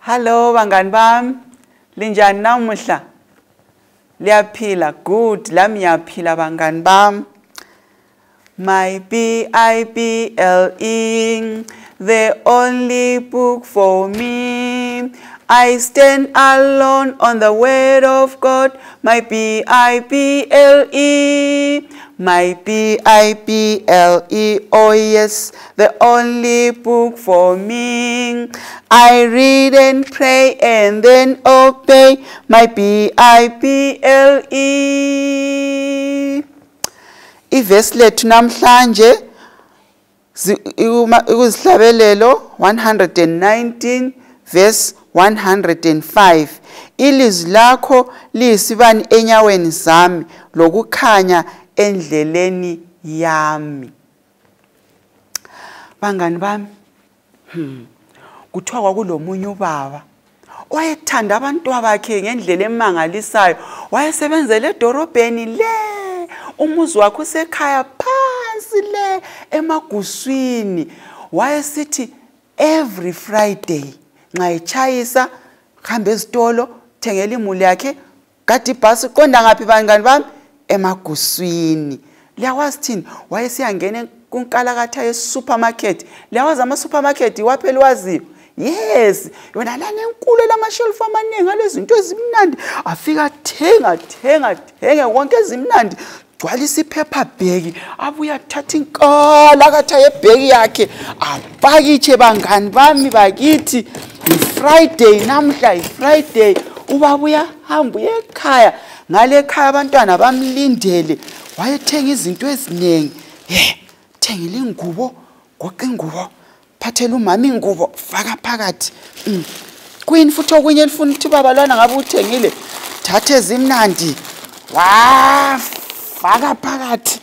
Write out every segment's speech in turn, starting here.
Hello bangani bami, linjani namuhla? Liyaphila? Good, lami ngiyaphila bangani bami. My Bible, the only book for me. I stand alone on the word of God. My Bible, my Bible, oh yes, the only book for me. I read and pray and then obey. My Bible. Ivesi lethu namhlanje ikuzihlabelelo 119 verse 105. Ilizwi lakho liyisibani enyaweni zami lokukhanya endleleni yami. Bangani bami, kuthiwa kwakulomunye ubaba wayethanda abantu bakhe ngendlela emangalisayo. Wayesebenzele edorobheni le, umuzi wakhe usekhaya phansi le emaguswini. Wayesithi every Friday nxa echayisa hamba ezitolo, thengela imuli yakhe, gada ibhasi, qonda ngaphi bangani bami? Emaguswini. Liyakwazi thini? Wayesiyangena kunkalakatha ye-supermarket. Liyawazi ama-supermarket iwaphela waziyo? Yes, yona lana enkulu lamashelfu amaningi alezinto ezimnandi. Afika athenga thenga thenge konke ezimnandi, gcwalisa iphepha bheki, abuye athatha inkalakatha yebheki yakhe apakitshe. Bangani bami bakithi, i-Friday namhla, i-Friday. Ubaba uyahamba uye ekhaya, ngale ekhaya abantwana bamlindele. Wayethenga izinto eziningi. Thengile ingubo, goqa ingubo, phathela umama ingubo, faka phakathi. Kuyini futhi okunye elifuna ukuthi baba lwana ngabe uthengile? Thatha ezimnandi, wafaka phakathi.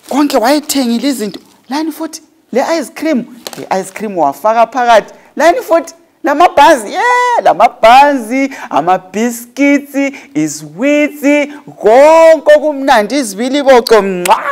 Konke wayethengile izinto. Lani futhi le ice cream, le ice cream wafaka phakathi. Lani futhi lamabhanzi, lamabhanzi, amabhiskits, iswitsi, konke okumnandi, izibiliboco, mwa,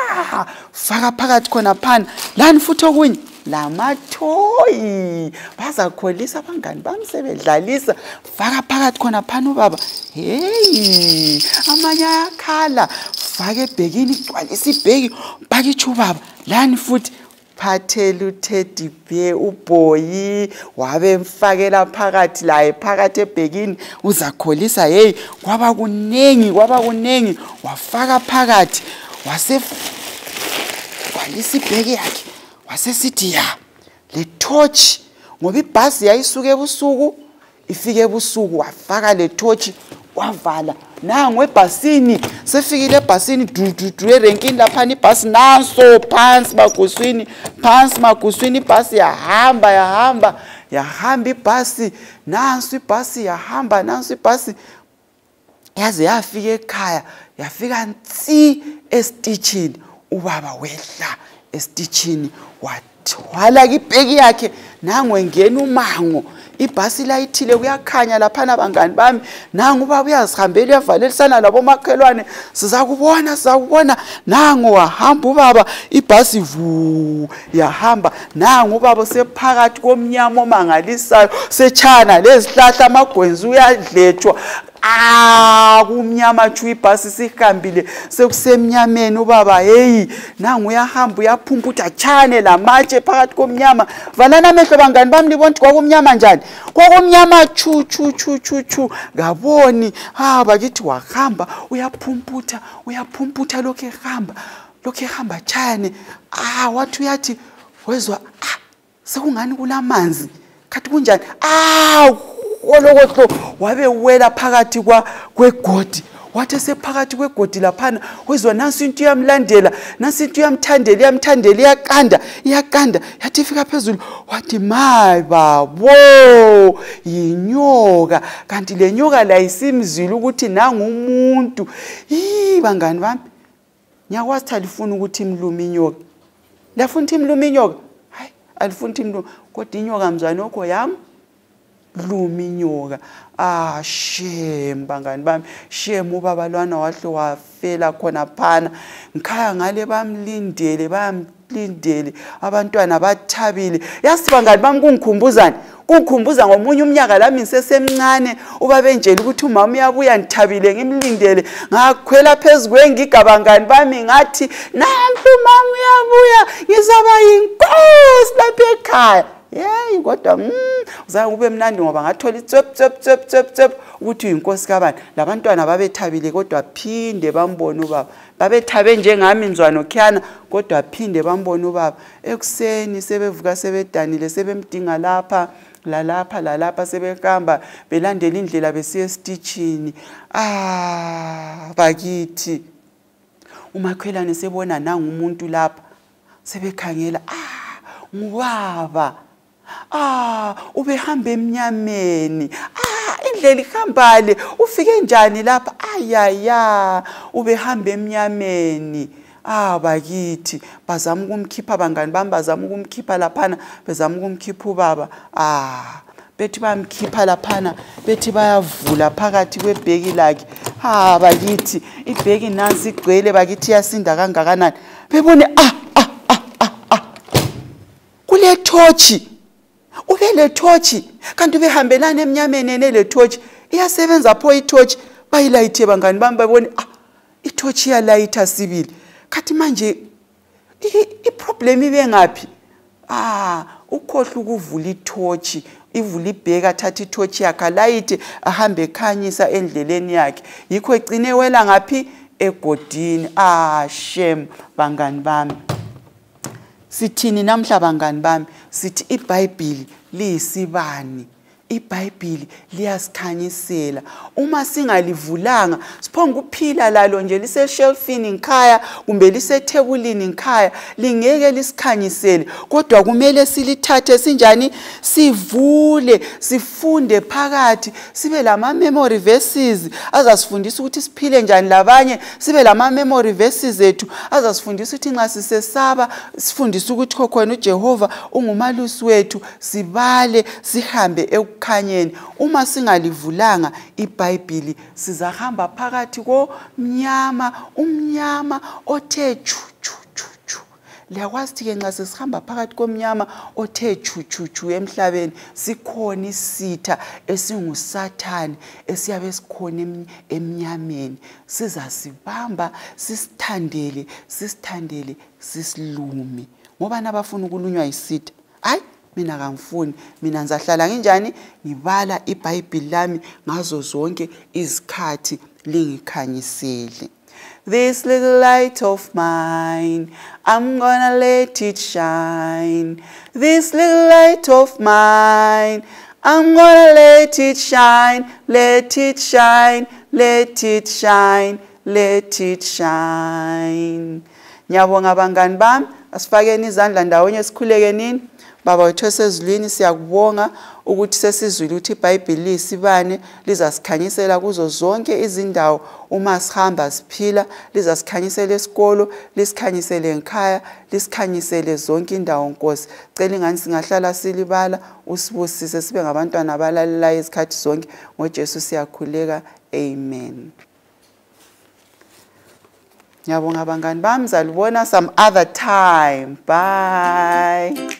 faka phakathi khona phana. Lani futhi okunye lamathoyi, bazakholisa abangani bami sebedlalisa, faka phakathi khona phana ubaba. Hey, amanye ayakhala, faka ebhekini, gcwalisa ibheki, pakitshe ubaba. Lani futhi phathela uteddy bear uBhoyi, wabe mfakela phakathi laye phakathi ebhekini, uzakholisa. Hey, kwaba kuningi, kwaba kuningi, wafaka phakathi, wasegcwalisa ibheki yakhe. Wasesithi ya le torch, ngoba ibhasi yayisuka ebusuku ifike ebusuku, wafaka le torch wavala. Nangu ebhasini, sefikile ebhasini, dududu erenkini laphana ibhasi nanso phansi maguswini, phansi maguswini. Ibhasi yahamba yahamba yahamba ibhasi, nanso ibhasi yahamba, nanso ibhasi yaze yafika ekhaya, yafika ntsi esitishini. Ubaba wehla esitishini, wathwala ibheki yakhe, nangu engena umango. Ibhasi layithile, kuyakhanya laphana bangani bami. Nangu ubaba uyazihambela, uyavalelisana labomakhelwane, sizakubona sizakubona. Nangu wahamba ubaba, ibhasi vu yahamba. Nangu ubaba sephakathi komnyama omangalisayo, setshana lezihlahla, amagwenzi uyadletshwa. Kumnyama tshu, ibhasi sihambile, sekusemnyameni ubaba. Hey, nangu uyahamba uyaphumpa, atshane lamatshe phakathi komnyama. Valana amehlo bangani bami, libona ukuthi kwakumnyama njani? Kwakumnyama tshu tshu tshu tshu tshu, ngaboni. Bakithi wahamba uyaphumputha, uyaphumputha, lokhu ehamba, lokhu ehamba tshane. Wathi uyathi wezwa sekungani kulamanzi, khathi kunjani? Olokohlo wabe wela phakathi kwegodi. Wathi esephakathi kwegodi laphana, wezwa nansi into iyamlandela, nansi into iyamthandela, iyamthandela, iyaqanda, iyaqanda. Yathi ifika phezulu, wathi mayi babo, yinyoka. Kanti le nyoka la isimzwile ukuthi nangumuntu. Bangani bami, ngiyakwazi ukuthi alifuni ukuthi imlume inyoka. Liyafuna ukuthi imlume inyoka? Hayi, alifuni ukuthi imlume. Kodwa inyoka mzwane okho yami lumi inyoka. Shame bangani bami, shame ubaba lwana wahle wafela khona phana. Ngikhaya ngale bamlindele, bayamlindele, abantwana bathabile. Yazi bangani bami, kungikhumbuzani? Kungikhumbuza ngomunye umnyaka lami ngisesemncane, ubaba entshela ukuthi umama uyabuya, ngithabile ngimlindele. Ngakhwela phezu kwengiga bangani bami, ngathi namhla umama uyabuya, ngizaba yinkosi lapha ekhaya. Yeyi, kodwa uzange kube mnandi ngoba ngathola itswep tswep tswep tswep tswep ukuthi uyinkosi kabani. Labantwana babethabile kodwa phinde bambone ubaba. Babethabe njengami nzwano khiyana, kodwa phinde bambone ubaba. Ekuseni sebevuka sebedanile, sebemdinga lapha lalapha lalapha, sebehamba belandela indlela besiya esititshini. Ah, bakithi, umakhwelane sebona nangu umuntu lapha, sebekhangela, ah, ngubaba. Ah, ubehamba emnyameni. Ah, indlela ihambale, ufike njani lapha? Ayaya, ubehamba emnyameni. Ah, bakithi, bazama ukumkhipha bangani bami, bazama ukumkhipha laphana, bezama ukumkhipha ubaba. Ah, bethi bayamkhipha laphana, bethi bayavula phakathi kwebheki lakhe. Ah, bakithi, ibheki nansi igcwele bakithi, iyasinda kangakanani. Bebone ah ah ah ah ah, kule thotshi, ube le thotshi, kanti ubehambelana emnyameni ene le thotshi iyasebenza pho ithotshi. Bayilayithe bangani bami, babone ah, ithotshi iyalayitha sibili. Kathi manje iproblem ibe ngaphi? Ah, ukhohlwa ukuvula ithotshi, ivula ibheka, athathe ithotshi yakhe alayithe, ahambe ekhanyisa endleleni yakhe. Yikho egcine wela ngaphi? Egodini. Ah, shame bangani bami. Sithini namhla bangani bami? Sithi iBhayibhili liyisibani. iBhayibhili liyasikhanyisela. Uma singalivulanga, siphonga ukuphila lalo nje liseshelfini ngikhaya kumbe lisethebulini ngikhaya, lingeke lisikhanyisele. Kodwa kumele silithathe sinjani? Sivule, sifunde phakathi, sibe lama memory verses azasifundisa ukuthi siphile njani labanye, sibe lama memory verses ethu azasifundisa ukuthi nxa sisesaba, sifundise ukuthi khona uJehova ungumalusi wethu, sibale sihambe ekukhanyeni. Uma singalivulanga iBhayibhili, sizahamba phakathi komnyama, umnyama othe chu chu chu chu. Liyakwazi ukuthi ke nxa sesihamba phakathi komnyama othe chu chu chu emhlabeni, sikhona isitha esinguSathane esiyabe sikhona emnyameni, sizasibamba sisithandele, sisithandele, sisilume. Ngoba nabafuna ukulunywa yisitha, hayi mina kangifuni, mina ngizahlala nginjani? Ngibala iBhayibhili lami ngazo zonke izikhathi, lingikhanyisele. This little light of mine, I'm gonna let it shine. This little light of mine, I'm gonna let it shine, let it shine, let it shine, let it shine. Ngiyabonga bangani bami, asifakeni izandla ndawonye sikhuleke nini. Baba wethu osezulwini, siyakubonga ukuthi sesizwile ukuthi iBhayibhili liyisibane, lizasikhanyisela kuzo zonke izindawo uma sihamba siphila, lizasikhanyisela esikolo, lisikhanyisele ngikhaya, lisikhanyisele zonke indawo Nkosi. Cela ingani singahlala silibala, usibusise sibe ngabantwana abalalelayo izikhathi zonke. NgoJesu siyakhuleka, amen. Ngiyabonga bangani bami, zalibona some other time. Bye.